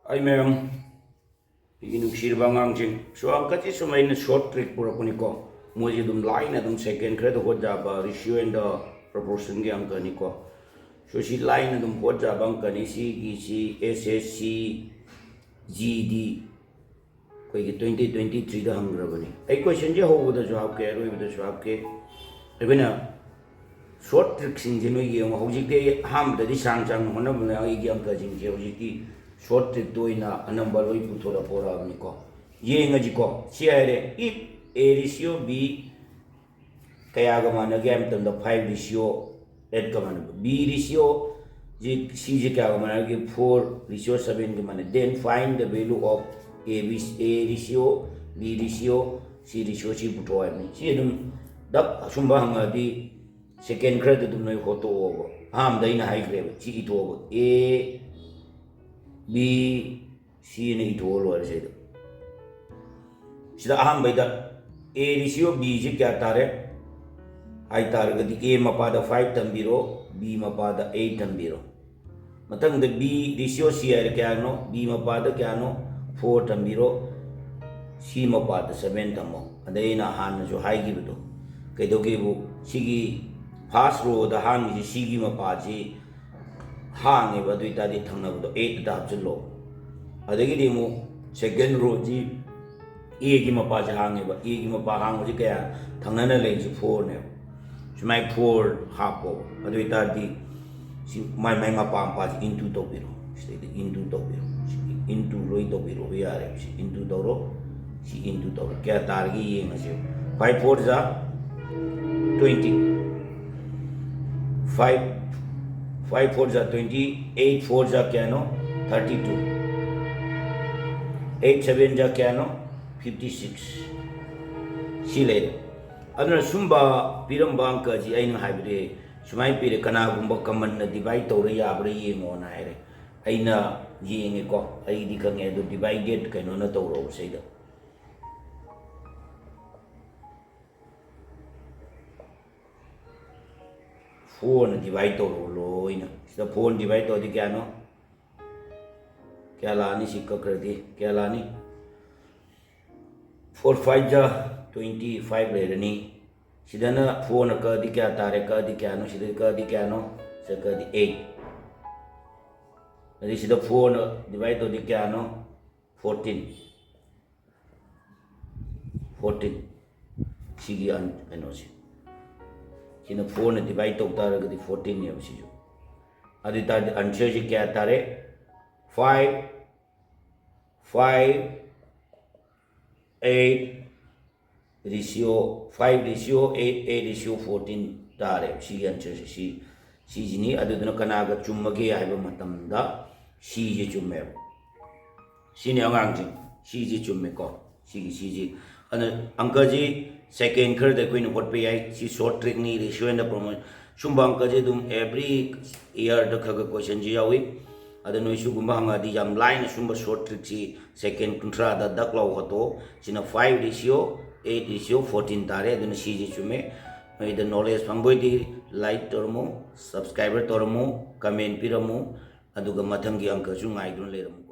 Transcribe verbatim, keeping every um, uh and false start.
ꯑꯩ ꯃꯌꯥꯝ, ꯑꯩꯒꯤ ꯅꯨꯡꯁꯤꯔꯕ ꯑꯉꯥꯡꯁꯤꯡ, ꯁꯣ ꯑꯪꯀꯁꯤ ꯁꯨꯝ ꯑꯩꯅ ꯁꯣꯔꯠ ꯇ꯭ꯔꯤꯛ ꯄꯨꯔꯛꯄꯅꯤꯀꯣ꯫ ꯃꯣꯏꯁꯦ ꯑꯗꯨꯝ ꯂꯥꯏꯅ ꯑꯗꯨꯝ ꯁꯦꯀꯦꯟ ꯈꯔꯗ ꯍꯣꯠ ꯌꯥꯕ ꯔꯤꯁꯤꯑꯣ ꯑꯦꯟ ꯗ ꯄ꯭ꯔꯣꯄꯣꯔꯁꯟꯒꯤ ꯑꯪꯀꯅꯤꯀꯣ꯫ ꯁꯣ ꯁꯤ ꯂꯥꯏꯅ ꯑꯗꯨꯝ ꯍꯣꯠ ꯌꯥꯕ ꯑꯪꯀꯅꯤ꯫ ꯁꯤꯒꯤꯁꯤ ꯑꯦꯁ ꯑꯦꯁ ꯁꯤ ꯖꯤ ꯗꯤ ꯑꯩꯈꯣꯏꯒꯤ ꯇ꯭ꯋꯦꯟꯇꯤ ꯇ꯭ꯋꯦꯟꯇꯤ ꯊ꯭ꯔꯤꯗ ꯍꯪꯈ꯭ꯔꯕꯅꯤ꯫ ꯑꯩ ꯀꯣꯏꯁꯟꯁꯦ ꯍꯧꯕꯗꯁꯨ ꯍꯥꯞꯀꯦ, ꯑꯔꯣꯏꯕꯗꯁꯨ ꯍꯥꯞꯀꯦ꯫ ꯑꯩꯈꯣꯏꯅ ꯁꯣꯔꯠ ꯇ꯭ꯔꯤꯛꯁꯤꯡꯁꯦ ꯅꯣꯏ ꯌꯦꯡꯉꯣ꯫ ꯍꯧꯖꯤꯛꯇꯤ ꯑꯩ ꯑꯍꯥꯟꯕꯗꯗꯤ ꯁꯥꯡ ꯁꯥꯡꯅ ꯍꯣꯠꯅꯕꯅꯦ ꯑꯩꯒꯤ ꯑꯪꯀꯁꯤꯡꯁꯦ꯫ ꯍꯧꯖꯤꯛꯇꯤ ꯁꯣꯔꯠ ꯇ꯭ꯔꯤꯛꯇ ꯑꯣꯏꯅ ꯑꯅꯝꯕ ꯂꯣꯏ ꯄꯨꯊꯣꯔꯛꯄ ꯍꯧꯔꯛꯑꯕꯅꯤꯀꯣ꯫ ꯌꯦꯡꯉꯁꯤꯀꯣ꯫ ꯁꯤ ꯍꯥꯏꯔꯦ, if A ratio B ꯀꯌꯥꯒ ꯃꯥꯟꯅꯒꯦ ꯍꯥꯏꯕ ꯃꯇꯝꯗ five ratio eight ꯀ ꯃꯥꯟꯅꯕ, B ratio ꯁꯤ, ꯁꯤꯁꯦ ꯀꯌꯥꯒ ꯃꯥꯟꯅꯒꯦ? Four ratio seven ꯒ ꯃꯥꯟꯅꯩ꯫ Then find the value of A B, A ratio, B ratio, C ratio ꯁꯤ ꯄꯨꯊꯣꯛꯑꯣ ꯍꯥꯏꯕꯅꯤ꯫ ꯁꯤ ꯑꯗꯨꯝ ꯗꯛ ꯑꯁꯨꯝꯕ ꯍꯪꯉꯛꯑꯗꯤ ꯁꯦꯀꯦꯟ ꯈꯔꯗ ꯑꯗꯨꯝ ꯅꯣꯏ ꯍꯣꯠꯇꯣꯛꯑꯣꯕ꯫ ꯑꯍꯥꯟꯕꯗ ꯑꯩꯅ ꯍꯥꯏꯈ꯭ꯔꯦꯕ, ꯁꯤ ꯏꯊꯣꯛꯑꯣꯕ꯫ A B C ꯑꯅ ꯏꯊꯣꯛꯑ ꯂꯣꯏꯔꯦ ꯁꯤꯗ꯫ ꯁꯤꯗ ꯑꯍꯥꯟꯕꯩꯗ A ratio B ꯁꯤ ꯀꯌꯥ ꯇꯥꯔꯦ ꯍꯥꯏ ꯇꯥꯔꯒꯗꯤ, A ꯃꯄꯥꯗ five ꯊꯝꯕꯤꯔꯣ, B ꯃꯄꯥꯗ eight ꯊꯝꯕꯤꯔꯣ꯫ ꯃꯊꯪꯗ B ratio C ꯍꯥꯏꯔꯦ ꯀꯌꯥꯅꯣ? B ꯃꯄꯥꯗ ꯀꯌꯥꯅꯣ? Four ꯊꯝꯕꯤꯔꯣ, C ꯃꯄꯥꯗ seven ꯊꯝꯃꯣ꯫ ꯑꯗꯩ ꯑꯩꯅ ꯍꯥꯟꯅꯁꯨ ꯍꯥꯏꯈꯤꯕꯗꯣ, ꯀꯩꯗꯧꯒꯦꯕꯨ, ꯁꯤꯒꯤ first row ꯗ ꯍꯥꯡꯉꯤꯁꯤ, ꯁꯤꯒꯤ ꯃꯄꯥꯁꯤ ꯍꯥꯡꯉꯦꯕ, ꯑꯗꯨ ꯑꯣꯏꯇꯥꯔꯗꯤ ꯊꯪꯅꯕꯗꯣ eight ꯇ ꯍꯥꯞꯆꯤꯜꯂꯣ꯫ ꯑꯗꯒꯤꯗꯤ ꯑꯃꯨꯛ second row ꯁꯤ A ꯒꯤ ꯃꯄꯥꯁꯦ ꯍꯥꯡꯉꯦꯕ꯫ A ꯒꯤ ꯃꯄꯥ ꯍꯥꯡꯕꯁꯤ ꯀꯌꯥ? ꯊꯪꯅꯅ ꯂꯩꯔꯤꯁꯤ four ꯅꯦꯕ꯫ ꯁꯨꯃꯥꯏꯅ four ꯍꯥꯞꯄꯣꯕ꯫ ꯑꯗꯨ ꯑꯣꯏꯇꯥꯔꯗꯤ ꯁꯤ ꯃꯥꯏ ꯃꯥꯏ ꯃꯄꯥ ꯃꯄꯥꯁꯤ into ꯇꯧꯕꯤꯔꯣ꯫ ꯁꯤꯗꯩꯗ into ꯇꯧꯕꯤꯔꯣ꯫ ꯁꯤꯗꯤ into ꯂꯣꯏ ꯇꯧꯕꯤꯔꯣꯕ ꯌꯥꯔꯦꯕ꯫ ꯁꯤ into ꯇꯧꯔꯣ꯫ ꯁꯤ into ꯇꯧꯔꯣ꯫ ꯀꯌꯥ ꯇꯥꯔꯒꯦ ꯌꯦꯡꯉꯁꯦ꯫ Five four ꯖꯥ twenty꯫ Five, five four ꯖꯥ twenty, eight four ꯖꯥ ꯀꯌꯥꯅꯣ? Thirty two꯫ Eight seven ꯖꯥ ꯀꯌꯥꯅꯣ? Fifty six꯫ ꯁꯤ ꯂꯩꯔꯦ꯫ ꯑꯗꯨꯅ ꯁꯨꯝꯕ ꯄꯤꯔꯝꯕ ꯑꯪꯀꯁꯤ ꯑꯩꯅ ꯍꯥꯏꯕꯗꯤ ꯁꯨꯃꯥꯏꯅ ꯄꯤꯔꯦ, ꯀꯅꯥꯒꯨꯝꯕ commonꯅ divide ꯇꯧꯔ ꯌꯥꯕ꯭ꯔꯥ ꯌꯦꯡꯉꯣꯅ ꯍꯥꯏꯔꯦ꯫ ꯑꯩꯅ ꯌꯦꯡꯉꯦꯀꯣ, ꯑꯩꯗꯤ ꯈꯪꯉꯦ, ꯑꯗꯨ divided ꯀꯩꯅꯣꯅ ꯇꯧꯔꯣꯕ ꯁꯤꯗ꯫ Fourꯅ divide ꯇꯧꯔꯣ ꯂꯣꯏꯅ꯫ ꯁꯤꯗ fourꯅ divide ꯇꯧꯔꯗꯤ ꯀꯌꯥꯅꯣ? ꯀꯌꯥ ꯂꯥꯛꯑꯅꯤ? ꯁꯤ ꯀꯛꯈ꯭ꯔꯗꯤ ꯀꯌꯥ ꯂꯥꯛꯑꯅꯤ? Four five ꯖꯥ twenty five ꯂꯩꯔꯅꯤ꯫ ꯁꯤꯗꯅ fourꯅ ꯀꯛꯑꯗꯤ ꯀꯌꯥ ꯇꯥꯔꯦ? ꯀꯛꯑꯗꯤ ꯀꯌꯥꯅꯣ? ꯁꯤꯗ ꯀꯛꯑꯗꯤ ꯀꯌꯥꯅꯣ? ꯁꯤꯗ ꯀꯛꯑꯗꯤ eight꯫ ꯑꯗꯩ ꯁꯤꯗ fourꯅ divide ꯇꯧꯔꯗꯤ ꯀꯌꯥꯅꯣ? Fourteen꯫ Fourteen꯫ ꯁꯤꯒꯤ ꯑꯟ-, ꯀꯩꯅꯣꯁꯦ, ꯁꯤꯅ fourꯅ divide ꯇꯧ ꯇꯥꯔꯒꯗꯤ fourteenꯅꯦꯕ ꯁꯤꯁꯨ꯫ ꯑꯗꯨ ꯑꯣꯏ ꯇꯥꯔꯗꯤ answerꯁꯤ ꯀꯌꯥ ꯇꯥꯔꯦ? Five, five, eight ratio, five ratio eight, eight ratio fourteen ꯇꯥꯔꯦ꯫ ꯁꯤꯒꯤ answerꯁꯦ ꯁꯤ, ꯁꯤꯁꯤꯅꯤ꯫ ꯑꯗꯨꯗꯨꯅ ꯀꯅꯥꯒ ꯆꯨꯝꯃꯒꯦ ꯍꯥꯏꯕ ꯃꯇꯝꯗ Cꯁꯦ ꯆꯨꯝꯃꯦꯕ꯫ ꯁꯤꯅꯤ ꯑꯉꯥꯡꯁꯤꯡ, Cꯁꯦ ꯆꯨꯝꯃꯦꯀꯣ꯫ ꯁꯤꯒꯤ Cꯁꯦ꯫ ꯑꯗꯨꯅ ꯑꯪꯀꯁꯤ second ꯈꯔꯗ ꯑꯩꯈꯣꯏꯅ ꯍꯣꯠꯄ ꯌꯥꯏ꯫ ꯁꯤ short trickꯅꯤ, ratio and proportion꯫ ꯁꯨꯝꯕ ꯑꯪꯀꯁꯦ ꯑꯗꯨꯝ every yearꯗ ꯈꯔ ꯈꯔ questionꯁꯦ ꯌꯥꯎꯏ꯫ ꯑꯗ ꯅꯣꯏ ꯁꯤꯒꯨꯝꯕ ꯍꯪꯉꯛꯑꯗꯤ ꯌꯥꯝ ꯂꯥꯏꯅ ꯁꯨꯝꯕ short trickꯁꯤ second ꯀꯨꯟꯊ꯭ꯔꯥꯗ ꯗꯛ ꯂꯥꯎ ꯍꯣꯠꯇꯣꯛꯑꯣ꯫ ꯁꯤꯅ five ratio eight ratio fourteen ꯇꯥꯔꯦ꯫ ꯑꯗꯨꯅ Cꯁꯦ ꯆꯨꯝꯃꯦ꯫ ꯅꯣꯏꯗ knowledge ꯐꯪꯕ ꯑꯣꯏꯗꯤ like ꯇꯧꯔꯝꯃꯨ, subscribe ꯇꯧꯔꯝꯃꯨ, comment ꯄꯤꯔꯝꯃꯨ꯫ ꯑꯗꯨꯒ ꯃꯊꯪꯒꯤ ꯑꯪꯀꯁꯨ ꯉꯥꯏꯗꯨꯅ ꯂꯩꯔꯝꯃꯨ꯫